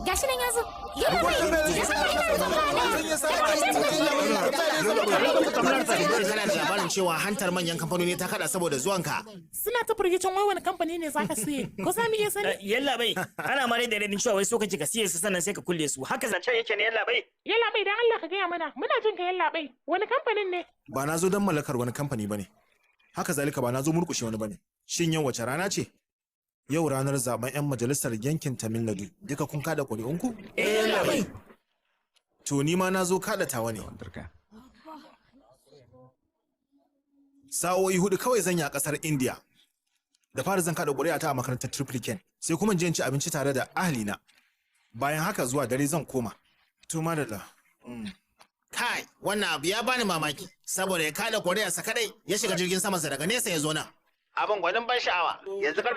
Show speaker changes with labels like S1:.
S1: Gashi nan ya zo. Yalla bai.
S2: Kana da labarin cewa hantar manyan kamfanoni ta kada saboda zuwanka.
S3: Suna ta firgicin wai wani kamfani ne zaka siye. Ko za mu iya sani?
S4: Yalla bai, ana ma da radin cewa wai so kake ka siye su sannan sai ka kulle su. Haka zancen yake ne, yalla bai?
S3: Yalla bai, dan Allah ka gaya mana. Muna jin ka, yalla bai. Wani kamfanin ne?
S5: Ba na zo don mallakar wani kamfani ba ne. Haka zalika ba na zo murƙushe wani ba ne. Shin yau wace rana ce? Yau ranar zaben 'yan majalisar yankin Tamil Nadu. Duka kun kada ƙuri'unku?
S4: Eh, yalla bai.
S5: To ni ma na zo kada tawa ne. Sa'o'i 4 kawai zan yi a ƙasar India. Da fara zan kada ƙuri'a ta a makarantar Triplicane, sai kuma in je in ci abinci tare da ahalina. Bayan haka zuwa dare zan koma. To madalla.
S2: Kai, wannan abu ya bani mamaki, saboda ya kada ƙuri'arsa kadai ya shiga jirgin samansa daga nesa ya zo nan. Abin gwanin ban sha'awa, yanzu karfe